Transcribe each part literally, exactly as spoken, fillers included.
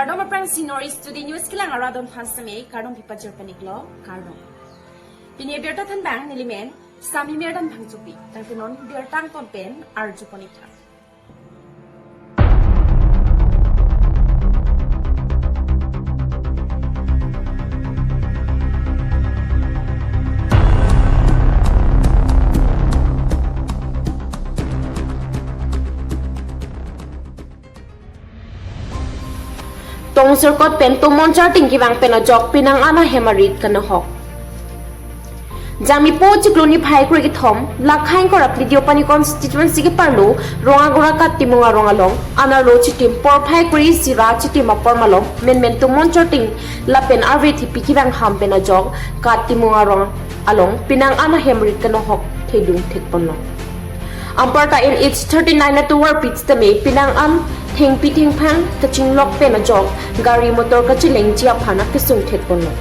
Kardom aphrangsi North East Today News kelang arat atum aphan seme kardom pipajir pon-iklo, kardom. Pini abirta thanbang nelimen Sami Merdan Phangchopi, tangte non birta angton pen arju pon-ik tha. Tongserkot pen tomon charting kevang pen ajok penang an ahem arit kanahok. Jangmipo chiklo niphai kre-kethom, Lakhaing Koraklideo Panikonsti constituency keparlo Rongagora Kat Timung arong along, anerlo chitim porphai kre-isi ra chitim apor malom, menmen tomon charting lapen arve thepi kevang ham pen ajok Kat Timung arong along penang an ahem arit kanahok thedung thekponlo. Anparta N H thirty-nine atovarpi sitame penang an thengpi thengphang kachinglok pen ajok gari motor kachelengji aphan akesung thekponlo.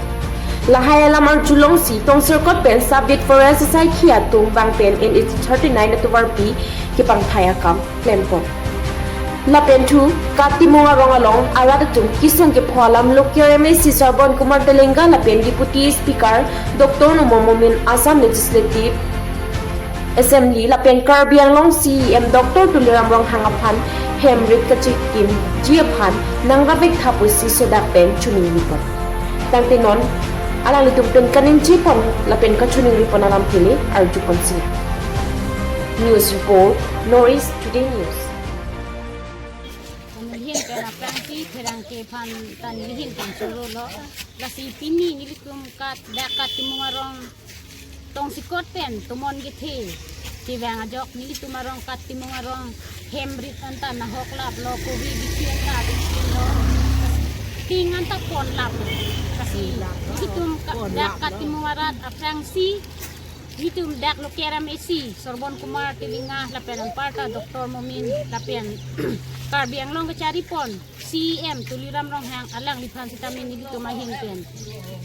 Lahai alam arjulongsi Tongserkot pen Sub-Beat Forest asaikhi atum vang pen N H thirty-nine atovarpi kepangthai akam klempon. Lapen thu, Kat Timung arong along arat atum kesung kepho alam local M A C Sarbon Kumar Telenga lapen Deputy Speaker Doctor Numal Momin, Assam Legislative Assembly lapen Karbi Anglong C E M Doctor Tuliram Ronghang aphan hem rit kachekimji aphan nangrap-ik tha pusi sodak pen choningri pon. Tangte non alanglitum pen kaningje pon lapen kachoningri pon alam ke le arju ponsi. News report, North East Today News. Nelihin pen aphrangsi pherangke aphan ta nelihin pen chorolo. Lasi pini nelitum Kat, dak Kat Timung arong Tongserkot pen tomon kethe kevang ajok nelitum arong Kat Timung arong hem rit anta nahok laplo, kove bithi anta bithi lo. Ting anta pon laplo. Lasi nelitum Kat, dak Kat Timung arat aphrangsi nelitum dak local M A C Sarbon Kumar Telenga lapen anparta Doctor Momin lapen Karbi Anglong kacharipon C E M Tuliram Ronghang alangliphan sitame nelitum ahin pen,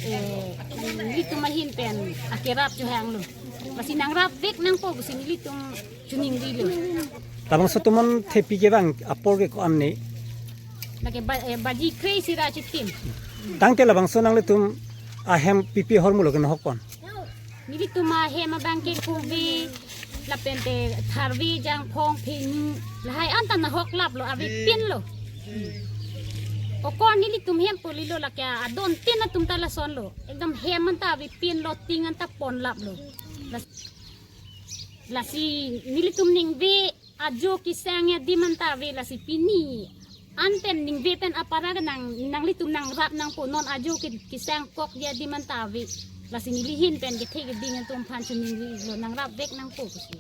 eh, nelitum ahin pen akerap chohanglo. Lasi nangrap-ik nangpo pusi nelitum choningrilo. Labangso tomon thepi kevang apor ke ko-an ne? Lake ba-, eh, baji kre-isi ra chitim. Tangte labangso nanglitum ahem pipi ahormu lo kenahok pon? Nelitum ahem abang ke kove, lapen te tharve, jangphong, phenu, lahai anta nahok laplo, avepinlo. Okor nelitum hem polilo, lake adon tin atum ta lasonlo. Ekdom hem anta avepinlo, ting anta pon laplo. Las-, lasi nelitum ningve ajo kesang adim anta ave, lasi pini an pen ningve pen apara ke nang, nanglitum nangrap nangpo, non ajo ke, kesangkok adim anta ave. Lasi nelihin pen kethe keding atum aphan choningri-iklo, nangrap-ik nangpo pusi.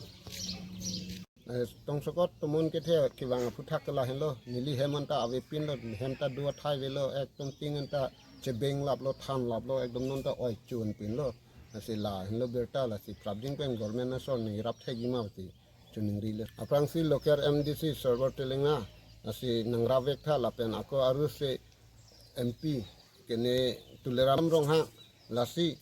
Eh, Tongserkot tomon kethe kevang aphuthak ke lahenlo, neli hem anta avepinlo, hem ta do athai avelo, ekdom ting anta chebeng laplo, than laplo, ekdom non ta oi chun pinlo. Lasi lahenlo birta, lasi prapjin pen government ason ningrap thekji ma pusi choningrilo. Aphrangsi local M D C Sarbon Telenga, lasi nangrap-ik tha lapen ako aruse M P kene Tuliram Ronghang, lasi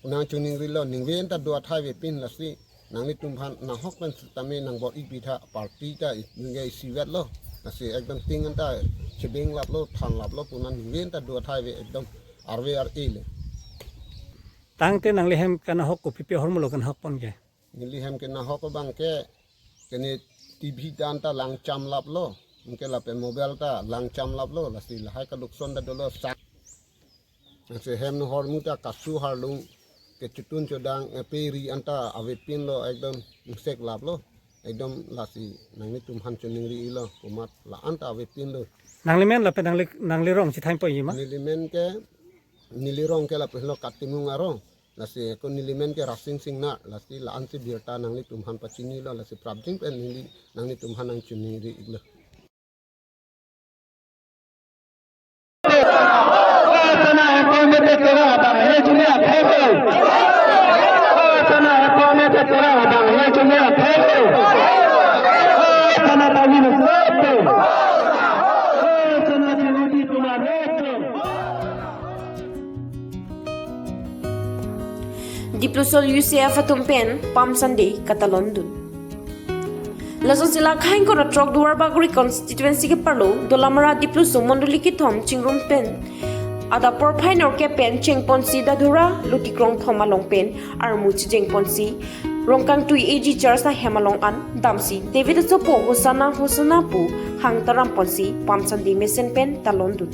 nangchoningrilo, ningve anta do athai avepin, lasi nanglitum aphan nahok pen sitame nangbor-ik pitha, party ta ningve isivetlo, lasi ekdom ting anta chebeng laplo, than laplo, pu ningve anta do athai ave, ekdom arve ar-e le. Tangte nangli hem kanahok kopipi ahormu lo kanahok pon ke? Neli hem kenahok abang ke, kene T V ta anta langcham laplo, anke lapen mobile ta langcham laplo, lasi lahai kadukson ta dolo sa. Lasi hem ahormu ta kasu harlung kechotun chodang, eh, pe ri anta avepinlo, ekdom ingsek laplo, ekdom lasi nanglitum aphan choningri-iklo, komat la anta avepinlo. Nanglimen lapen nangli, nangli rong chethang ponji ma? Nelimen ke, neli rong ke lapen lo Kat Timung arong. Lasi ako nelimen ke Rasing Singnar, lasi la-ansi birta nanglitum aphan pachinilo, lasi prapjin pen neli nanglitum aphan nangchoningri-iklo. Diplusol U C F atum pen Palm Sunday katalondun. Laso sila khaing kora trok Duarbagori constituency ke parlo Dolamara Dipluso mondoli kethom chingrum pen adap porphai norkep pen chengponsi Dadhora Lutikrongthom along pen armu chijengponsi Rongkangtui A G Church ahem along an damsi David asopo Hosanna Hosanna pu hang taramponsi Palm Sunday mesen pen talondun.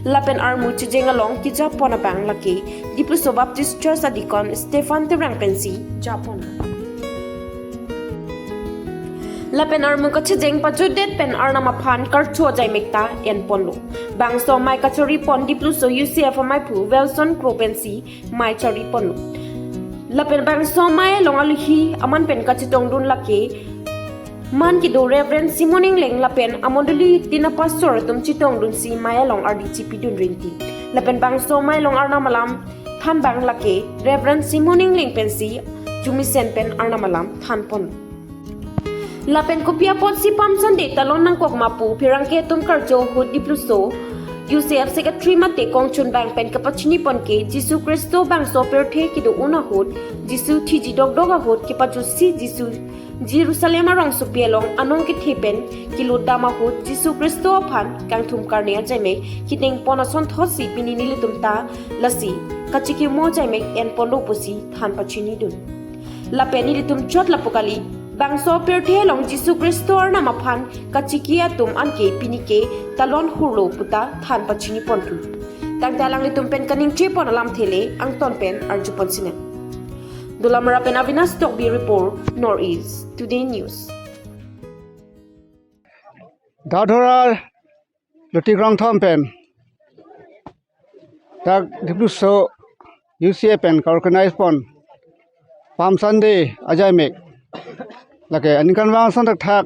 Lapen armu chijeng along kejapon abang lake Dipluso Baptist Church adikon Stephen Terang pensi japon. Lapen armu kachijeng pajudet pen Arnam aphan karcho ajaimek ta enponlo. Bangso amei kachoripon Dipluso U C F ameiphu Wilson Kro pensi amei choriponlo. Lapen bangso amei along alohi aman pen kachetongdun lake man kedo Reverend Simon Engleng lapen amondoli tin apastor atum chetongdunsi amei along ardi chipidun rinti. Lapen bangso amei along Arnam alam than abang lake Reverend Simon Engleng pensi jumisen pen Arnam alam thanpon. Lapen kopi apotsi Palm Sunday talon nangkok ma pu pherangke atum karjo ahut Dipluso U C F Secretary mate kongchunbang pen kapachinipon ke Jisu Khristo bangso pirthe kedo-un ahut, Jisu thiji dokdok ahut kepajutsi Jisu Jerusalem arongsopi along anong kethe pen kelutdam ahut Jisu Khristo aphan kangthum karne ajaimek kedengpon asonthotsi pini nelitum ta lasi kachikimo ajaimek enponlo pusi than pachinidun. Lapen nelitum chot lapu kali, bangso pirthe along Jisu Khristo Arnam aphan kachiki atum anke pini ke talon hurlo puta than pachinipon thu. Tangte alanglitum pen kaningchepon alamthe le angton pen arjupon sina. Dolamara pen Avinash Tokbi report, North East Today News. Dadhora Lutikrongthom pen dak Dipluso U C F pen ka-organize pon Palm Sunday ajaimek lake aningkanvang asonthotthot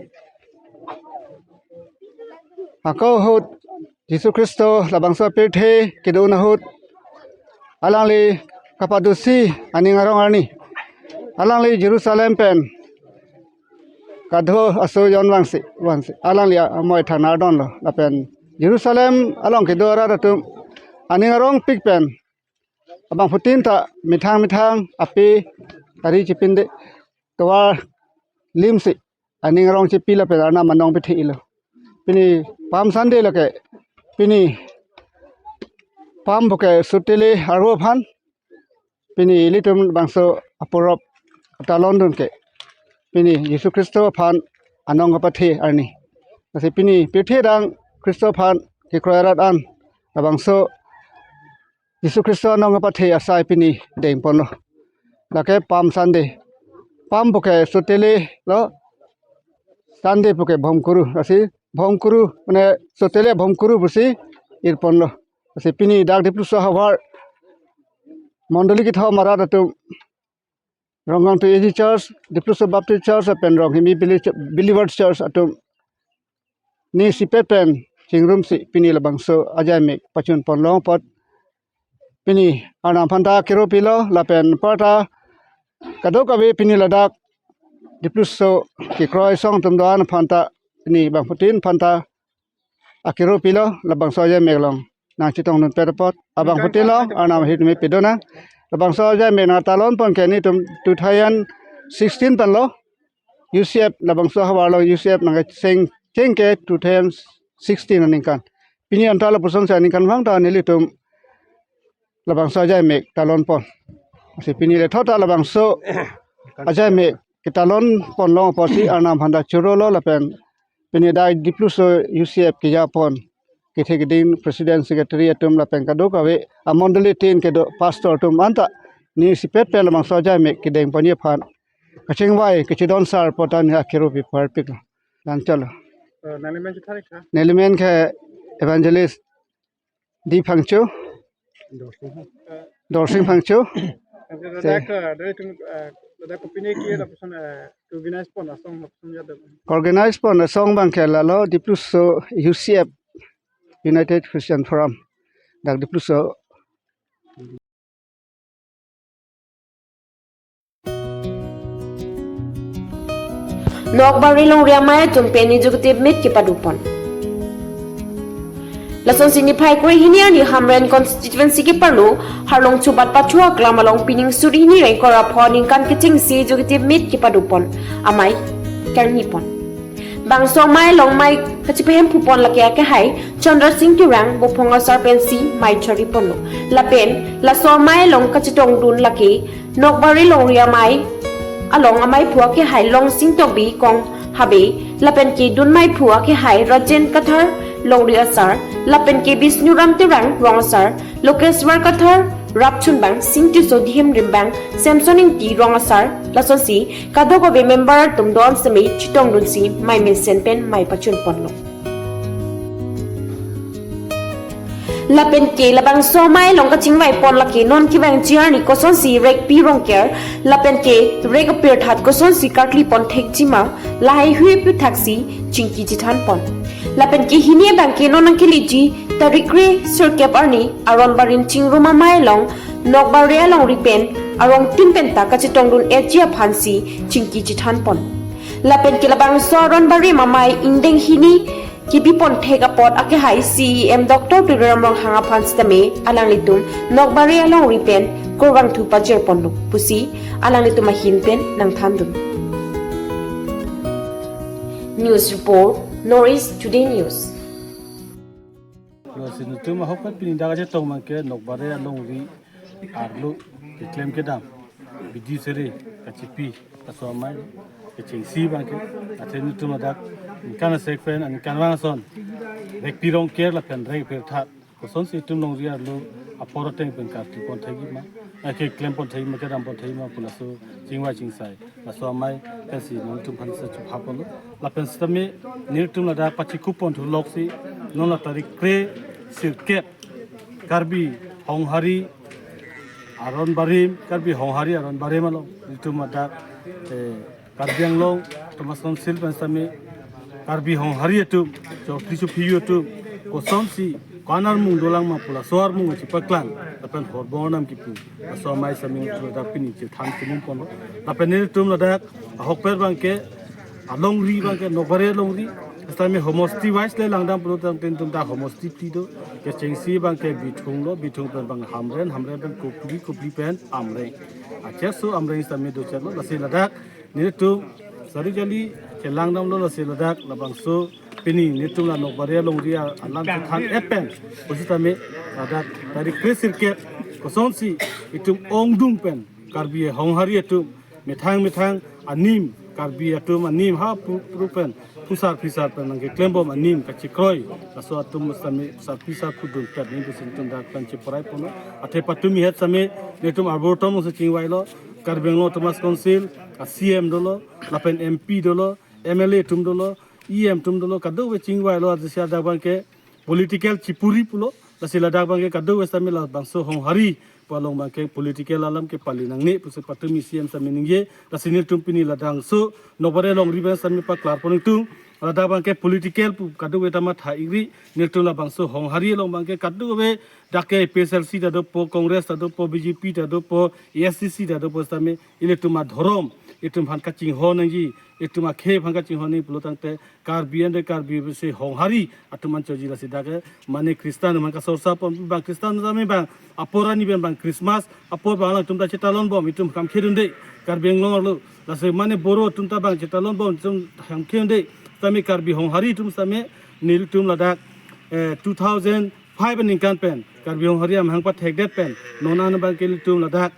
ako ahut Jisu Khristo labangso pirthe kedo-un ahut alangli kapajutsi aning arong arni alangli Jerusalem pen kadokave aso jon vangsi vangsi alangli amoi than ardonlo. Lapen Jerusalem along kedo arat atum aning arongpik pen abangphutin ta methang methang ape tari chipinde tovar limsi aning arong chipi lapen Arnam anong pithe-ilo. Pini Palm Sunday lake pini Palm puke sotele arvo aphan pini ilitum bangso aporop talondun ke pini Jisu Khristo aphan anong kapathe arni. Lasi pini pirthe adang Khristo aphan kekroi arat an labangso Jisu Khristo anong kapathe asai pini dengponlo. Lake Palm Sunday. Palm puke sotele lo, Sunday puke bhomkuru. Lasi bhomkuru mane sotele bhomkuru pusi irponlo. Lasi pini dak Dipluso havar mondoli kethom arat atum Rongkangtui A G Church, Dipluso Baptist Church lapen Ronghimi Beli-, Believers Church atum ne isipet pen chingrumsi pini labangso ajaimek pachunpon long apot pini Arnam aphanta kero pilo lapen aparta kadokave pini ladak Dipluso kekroi asong atum do-an aphanta pini bangphutin aphanta akero pilo labangso ajaimek along nangchetongdunpet apot abangphutin along Arnam ahirjume pidunang. Labangso ajaimek nangtalonpon ke nelitum two thousand sixteen penlo U C F labangso havar along U C F nangkecheng cheng ke two thousand sixteen aningkan. Pini anta lapusonsi aningkanvang ta nelitum labangso ajaimek talonpon. Lasi pini lethot ta labangso ajaimek ketalonpon long apotsi Arnam aphanta chorolo lapen pini dak Dipluso U C F kejapon kethe keding president secretary atum lapen kadokave amondoli tin kedo pastor atum anta ne isipet pen labangso ajaimek kedengponji aphan kachingvai kachidon sar apot ta ne akero pi parpiklo. Lan chalo. Eh, nangli men chetharik tha? Neli men ke Evangelist D Phangcho. Dorsing. Dorsing Phangcho. Ladak, eh, dari tum, eh, ladak kopine ke lapuson, eh, organize pon asong lapuson ya dong. Organize pon asong abang ke lalo Dipluso U C F, United Christian Forum. Dak Dipluso. Nokbari longri amei atum pen executive meet kepadopon. Lasonsi niphai kre hini arni Hamren constituency keparlo Harlongcho Batpacho aklam along pining suri hini ra ingkoi ra pho aningkan kechengsi executive meet kepadopon amei kangni pon. Bangso amei along mei kachepahem phupon lake akehai Chandra Sing Terang Bophong asar pensi mei chari ponlo. Lapen laso amei along kachetongdun lake Nokbare Longri amei along ameiphu akehai Longsing Tokbi Kong Habe, lapen ke dunmeiphu akehai Rajen Kathar Longri asar, lapen ke Bisnuram Terang rong asar, Lokeswar Kathar, Rapchunbang, Sing Tisso Dihim Rimbang, Samson Ingti rong asar, lasonsi kadokave member atum do-an seme chetongdunsi mei mesen pen mei pachun ponlo. Lapen ke labangso amei along kachingvai pon lake non kevangji arni kosonsi Rekpi Rongker lapen ke rek apirthat kosonsi karkli pon thekji ma, lahai hui aputhaksi chingki chethan pon. Lapen ke hini abang ke non nangkeleji tarik kre sirkep arni Aron Barim chingrum amei along Nokbare Longri pen arongtin penta kachetongdun-etji aphansi chingki chethan pon. Lapen ke labangso Aron Barim amei ingdeng hini kebi pon thek apot akehai C E M Doctor Tuliram Ronghang aphan sitame alanglitum Nokbare Longri pen kurvangthu pajir ponlo pusi alanglitum ahin pen nangthandun. News report, North East Today News. Lasi netum ahok pen pini dak kachetong abang ke Nokbare Longri arlo keklem kedam, bidi sere kachepi, laso amei kechengsi abang ke, athe netum ladak aningkan asek pen aningkanvang ason Rekpi Rongker lapen rek apirthat kosonsi itum longri arlo apor ateng pen karkli pon thekji ma, eh, keklem pon thekji ma, kedam pon thekji ma pu laso chingvai chingsai, laso amei pensi netum aphan sa chupha ponlo. Lapen sitame netum ladak pachikup pon thuloksi non la tarik kre sirkep Karbi Honghari Aron Barim, Karbi Honghari Aron Barim along netum ladak, eh, Karbi Anglong Autonomous Council pen sitame Karbi Honghari atum, chokri chophi atum kosonsi ko-an armung dolang ma pu laso armung chepaklang lapen horbong arnam kipu, laso amei sitame ladak pini chethan chimum ponlo. Lapen netum ladak ahokpet abang ke alongri abang ke Nokbare Longri, sitame homosti wise le langdam pulo tangte netum dak homosti phli do, kechengsi abang ke Bithung lo, Bithung pen abang Hamren, Hamren pen Kopili, Kopili pen Amreng. Acheso Amreng sitame do chetlo, lasi ladak netum sari jali chelangdamlo, lasi ladak labangso pini netum la Nokbare Longri alam chethan-et pen pusitame ladak tarik kre sirkep kosonsi itum ongdung pen Karbi Honghari atum methang methang anim, Karbi atum anim ha pu-, pru pen phusar phisar pen nangkeklembom anim kachekroi, laso atum sitame phusar phisar phudun pet ni pusi netum dak pen cheporai ponlo. Athe patumi het sitame netum arbortom si chingvailo, Karbi Anglong Autonomous Council a C M dolo, lapen M P dolo, M L A atum dolo, E M atum dolo, kadokave chingvailo, athe si ladak abang ke political chipuri pulo, lasi ladak abang ke kadokave sitame labangso Honghari pu along abang ke political alam kepali nangne pusi patumi C M sitame ningje, lasi netum pini labangso Nokbare Longri pen sitame paklar pon ingtung, ladak abang ke political pu kadokave ta matha ikri, netum labangso Honghari along abang ke kadokave dak ke A P H L C ta dopo, Congress ta dopo, B J P ta dopo, A I C C ta dopo sitame ilitum adhorom, itum aphan kachinghon nangji, itum akhei aphan kachinghon nangji pulo tangte Karbi ante Karbi si Honghari atum an choji, lasi dak ke mane Christian atum an kasorsa pon abang, Christian sitame abang apor arni pen abang Christmas apor abang alangtum ta chetalon bom, itum akam khedunde Karbi Anglong arlo, lasi mane Boro atum ta abang chetalon bom, itum akam khedunde, sitame Karbi Honghari atum sitame nelitum ladak, eh, two thousand five aningkan pen Karbi Honghari amahang pathekdet pen non an abang ke ilitum ladak,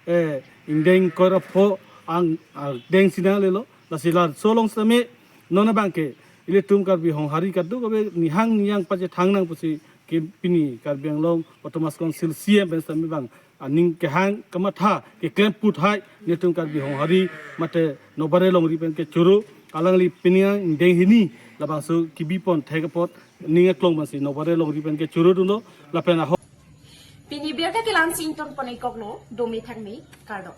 eh, ingdeng ingkoi ra pho ang, ah, deng sinang lelo, lasi laso along sitame non abang ke ilitum Karbi Honghari kadokave nihang niyang pachethang nang pusi ke pini Karbi Anglong Autonomous Council C M pen sitame abang aning kehang kamatha keklem puthai netum Karbi Honghari mate Nokbare Longri pen kechoro, alangli pini ingdeng hini labangso kebi pon thek apot ning aklong abangsi Nokbare Longri pen kechoro dunlo, lapen ahok. Pini birta kelang si ington pon-ikoklo, dome thakme, kardom.